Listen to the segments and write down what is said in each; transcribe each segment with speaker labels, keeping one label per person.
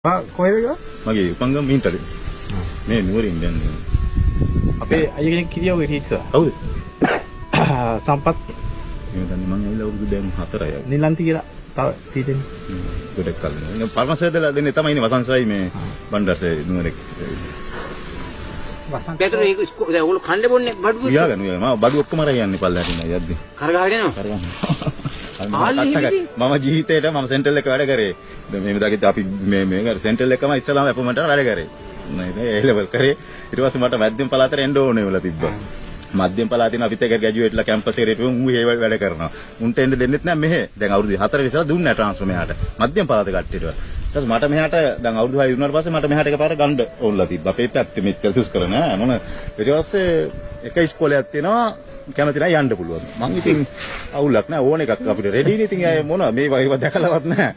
Speaker 1: කොහෙද ගා?
Speaker 2: මගේ උපංගම මිහින්තලේ. මේ නුවරින් දැන්.
Speaker 1: අපේ අයියා කෙනෙක් හිටියා ඔය ටීචර්.
Speaker 2: කවුද?
Speaker 1: සම්පත්.
Speaker 2: මේ දන්නේ මං ඇවිල්ලා අවුරුදු දැන් 4යි.
Speaker 1: නිලන්ති කියලා තව ටීචර්.
Speaker 2: ගොඩක් කල්. පරමසේදලා දෙන්නේ තමයි ඉන්නේ වසන්සයි මේ බණ්ඩාරසේ නුවරේ.
Speaker 3: බැතර ඒක දැන් ඔයගොල්ලෝ කන්න බොන්නේ බඩුව.
Speaker 2: උයාගන්න උයා. මම බඩු ඔක්කොම අරන් යන්නේ පල්ලෙහාට ඉන්න යද්දි.
Speaker 3: කරගහගෙන යනවා.
Speaker 2: කරගන්න.
Speaker 3: ආල්ලේ
Speaker 2: මම ජීවිතේට මම සෙන්ට්‍රල් එක වැඩ කරේ. දැන් මේ දකිද්දි අපි මේ මේ අර සෙන්ට්‍රල් එකම ඉස්සලාම ඇපොයින්ට්මන්ට් එක වැඩ කරේ. නේද? ඒ ලෙවල් කරේ. ඊට පස්සේ මට මැද්දම පළාතට එන්න ඕනේ වෙලා තිබ්බා. මධ්‍යම පළාතේ අපිත් එක්ක ග්‍රැජුවේට්ලා කැම්පස් එකට හිටපු උන් ඒ වැඩ කරනවා. උන්ට එන්න දෙන්නෙත් නෑ මෙහෙ. දැන් අවුරුදු 4 ඉස්සලා දුන්නේ නෑ ට්‍රාන්ස්ෆර් මෙහාට. මධ්‍යම පළාත කට්ටියට. ඊට පස්සේ මට මෙහාට දැන් අවුරුදු 6 ඉරුණාට පස්සේ මට මෙහාට එකපාර ගන්න ඕනලා තිබ්බා. අපේ පැත්තේ මෙච්චර දුෂ්කර නෑ මොන. ඊට පස්සේ එක ඉස්කෝලයක් තියෙනවා කැමති නෑ යන්න පුළුවන්. මං ඉතින් අවුලක් නෑ ඕන එකක් අපිට රෙඩි නේ ඉතින් අය මොන මේ වගේ ඒවා දැකලවත් නෑ.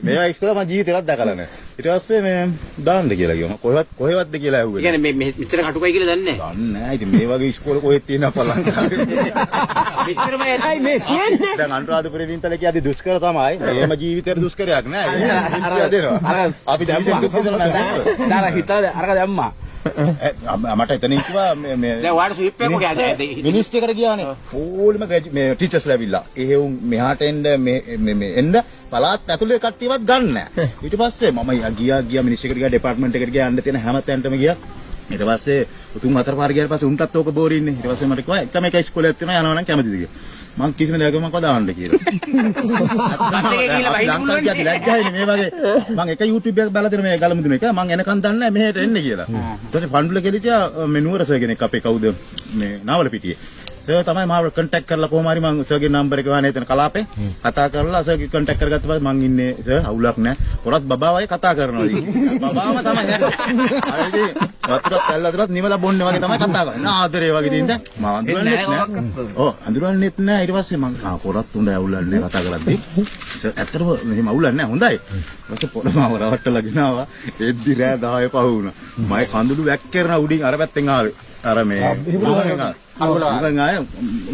Speaker 2: මේවා ඉස්කෝලේ මං ජීවිතේවත් දැකලා නෑ. ඊට පස්සේ මේ දාන්න කියලා කිව්වා. කොහෙවත් කොහෙවත්ද කියලා
Speaker 3: ඒ
Speaker 2: ඇහුවේ.
Speaker 3: කියන්නේ මේ මේ මෙච්චර කටුකයි කියලා දන්නේ නැහැ.
Speaker 2: දන්නේ නෑ. ඉතින් මේ වගේ ඉස්කෝලේ කොහෙත් තියෙනවා ලංකාවේ.
Speaker 3: මෙච්චරම ඇති.
Speaker 4: මේ තියෙන්නේ.
Speaker 2: දැන් අනුරාධපුරේ වින්තල කියද්දි දුෂ්කර තමයි. මේම ජීවිතේට දුෂ්කරයක් නෑ. ඒක විශ්ය දෙනවා. අපි ජීවිතේ දුක් විඳලා නෑ.
Speaker 4: දාලා හිතලා අරක දැම්මා.
Speaker 2: මට එතනින් කිව්වා මේ මේ
Speaker 3: දැන් ඔයාලට ස්විප් එකක් වගේ අද
Speaker 2: මිනිස්ට්‍රි එකට ගියානේ. ඕනෙම මේ ටීචර්ස්ලා ඇවිල්ලා. එහෙ උන් මෙහාට එන්න මේ මේ මේ එන්න පළාත් ඇතුලේ කට්ටියවත් ගන්න නෑ. ඊට පස්සේ මම ගියා ගියා මිනිස්ට්‍රි එකට ගියා, ඩිපාර්ට්මන්ට් එකට ගියා, යන්න තියෙන හැම තැනටම ගියා. ඊට පස්සේ තුන් හතර පාර ගියාට පස්සේ උන්ටත් ඕක බෝරින්නේ. ඊට පස්සේ මට කිව්වා එකම එක ඉස්කෝලයක් තියෙනවා යනවා නම් කැමතිද කියලා. මං කිසිම දෙයක් මං කිව්වා දාන්න කියලා.
Speaker 3: බස් එකේ ගිහලා වහින්න
Speaker 2: ලංකාවේ
Speaker 3: පුළුවන්.
Speaker 2: කියද්දි ලැජ්ජයිනේ මේ වගේ. මං එක YouTube එකක් බලලා තියෙන මේ ගලමුදුන එක. මං එනකන් දන්නේ නැහැ මෙහෙට එන්නේ කියලා. ඊට පස්සේ පණ්ඩුල කෙලිටියා මේ නුවර සර් කෙනෙක් අපේ කවුද මේ නාවලපිටියේ. සර් තමයි මාව කන්ටැක්ට් කරලා කොහොම හරි මං සර්ගේ නම්බර් එක හොයන එතන කලාපේ කතා කරලා සර්ගේ කන්ටැක්ට් කරගත්ත පස්සේ මං ඉන්නේ සර් අවුලක් නැහැ. පොරත් බබා වගේ කතා කරනවා ඉතින්. බබාම තමයි හරි. අර ඉතින් වතුරත් ඇල් වතුරත් නිවලා බොන්නේ වගේ තමයි කතා කරන්නේ. ආදරේ වගේ ඉතින් දැන් මම අඳුරන්නෙත් නෑ. ඔව් අඳුරන්නෙත් නෑ. ඊට පස්සේ මං ආ පොරත් හොඳයි අවුලක් නෑ කතා කරද්දි. සර් ඇත්තටම මෙහෙම අවුලක් නෑ හොඳයි. ඊට පස්සේ පොර මාව රවට්ටලා ගෙනාවා. එද්දි රෑ 10 පහ වුණා. මගේ කඳුළු වැක්කිරන උඩින් අර පැත්තෙන් ආවේ. අර මේ අර ආයේ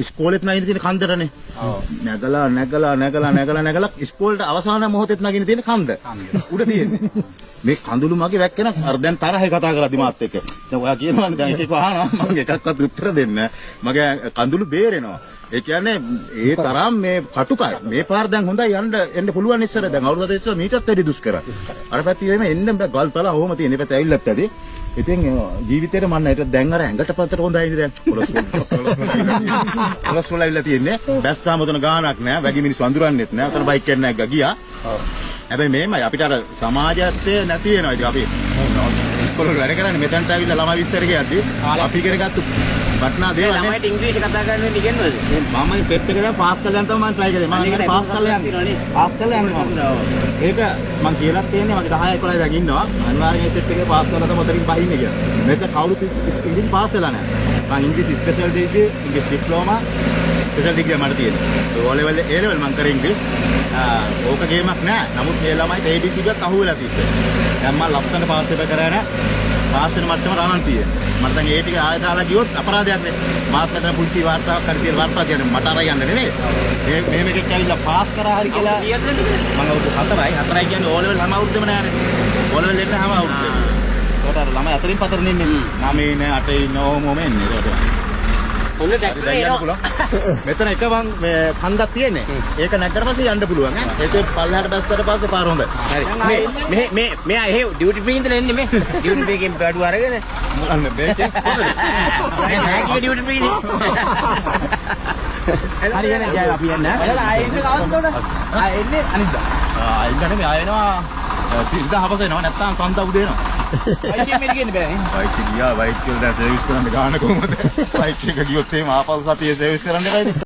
Speaker 2: ඉස්කෝලෙත් නගින්න තියෙන කන්දටනේ. නැගලා නැගලා නැගලා නැගලා නැගලා ඉස්කෝලේට අවසාන මොහොතෙත් නගින්න තියෙන කන්ද. උඩ තියෙන්නේ. මේ කඳුළු මගේ වැක්කෙන අර දැන් තරහේ කතා කරද්දි මාත් එක්ක. දැන් ඔයා කියනවනේ දැන් එක එක අහනවා මම එකක්වත් උත්තර දෙන්නේ නැහැ. මගේ කඳුළු බේරෙනවා. ඒ කියන්නේ ඒ තරම් මේ කටුකයි. මේ පාර දැන් හොඳයි යන්න එන්න පුළුවන් ඉස්සර. දැන් අවුරුදු හතර ඉස්සර මීටත් වැඩි දුෂ්කරයි. අර පැත්තේ එහෙම එන්න බෑ ගල් තලා ඔහොම තියෙන. මේ පැත්තේ ඇවිල්ලත් ඇති. ඉතින් ජීවිතේට මන්න හිට දැන් අර ඇඟට පතට හොඳයිනේ දැන්. කොලෙස්ටරෝල් ඇවිල්ලා තියෙන්නේ. බැස්සාම උතන ගාණක් නෑ. වැඩි මිනිස්සු අඳුරන්නෙත් නෑ. උතන බයික් එකක් නැග්ගා ගියා. හැබැයි මේමයි අපිට අර සමාජයත් නැති වෙනවා. ඉතින් අපි ඉස්කෝලේ වල වැඩ කරන්නේ මෙතනට ඇවිල්ලා ළමයි විස්තර කියද්දි අපි ඉගෙන ගත්තු වටිනා දේවල් නේ.
Speaker 3: ළමයිට ඉංග්‍රීසි කතා කරන්න වෙන්නේ ඉගෙනනවද?
Speaker 2: මම මේ සෙට් එක දැන් පාස් කරලා යන තමයි මම try කරේ. මම
Speaker 3: අනික
Speaker 2: පාස් කරලා යන්නේ. පාස් කරලා යන්නේ මම. ඒක මං කියලා තියෙන්නේ මගේ 10 11 දැන් ඉන්නවා. අනිවාර්යෙන් ඒ සෙට් එකේ පාස් කරලා තමයි ඔතනින් බහින්නේ කියලා. මෙතන කවුරුත් ඉංග්‍රීසි පාස් වෙලා නැහැ. මං ඉංග්‍රීසි ස්පෙෂල් ඩිග්‍රී, ඉංග්‍රීසි ඩිප්ලෝමා, ස්පෙෂල් ඩිග්‍රී මට තියෙන්නේ. O level A level මං කරේ ඉංග්‍රීසි. ඕක ගේමක් නෑ. නමුත් මේ ළමයිට ABC එකත් අහුවෙලා තිබ්බේ. දැන් මං ලස්සන පාස් එක කරා නෑ. පාස් වෙන මට්ටමට අරන් තියෙන්නේ. මට දැන් ඒ ටික ආයෙ දාලා ගියොත් අපරාධයක් නේ. මාත් මෙතන පුංචි වාර්තාවක් හරි තියෙන වාර්තාවක් කියන්නේ මට අරන් යන්න නෙමෙයි. මේ මෙහෙම එකෙක් ඇවිල්ලා පාස් කරා හරි කියලා
Speaker 3: කීයද දෙන්නේ?
Speaker 2: මං අවුරුදු 4යි 4යි කියන්නේ ඕ ලෙවල් හැම අවුරුද්දෙම නෑනේ. ඕ ලෙවල් එන්න හැම අවුරුද්දෙම. ඒකට අර ළමයි අතරින් පතරින් ඉන්නේ. 9 නෑ 8 ඉන්න ඔහොම ඔහොම එන්නේ. ඒකට
Speaker 3: ඔන්න
Speaker 2: හරි
Speaker 3: ට්‍රැක්ටරේ
Speaker 2: දැන් යන්න
Speaker 3: එනවා.
Speaker 2: පුළුවන්. මෙතන එක මං මේ කන්දක් තියෙන්නේ. ඒක නැග්ගට පස්සේ යන්න පුළුවන් ඈ. ඒකේ පල්ලෙහාට බැස්සට පස්සේ පාර හොඳයි.
Speaker 3: හරි. මේ මේ මේ මෙයා එහෙ ඩියුටි ෆ්‍රී ඉඳලා එන්නේ මේ. ඩියුටි ෆ්‍රී එකෙන් බඩු අරගෙන.
Speaker 2: මොකන්ද මේකේ? කොහොමද?
Speaker 3: මේ නෑ කිය ඩියුටි ෆ්‍රී නේ.
Speaker 4: හරි යන ජය අපි යන්න. එහෙනම් ආයෙ එන්නේ කවද්ද උඩ? ආයෙ එන්නේ අනිද්දා.
Speaker 2: ආ ඉන්න නෙමෙයි ආයෙ එනවා සිරිදා හවස එනවා නැත්තම් සන්දා උදේ එනවා.
Speaker 4: බයික් එකෙන් මෙලි ගේන්න බෑ නේ.
Speaker 2: බයික් එක ගියා බයික් වල දැන් සර්විස් කරන්න ගාන කොහොමද? බයික් එක ගියොත් එහෙම ආපහු සතියේ සර්විස් කරන්න එපායිනේ.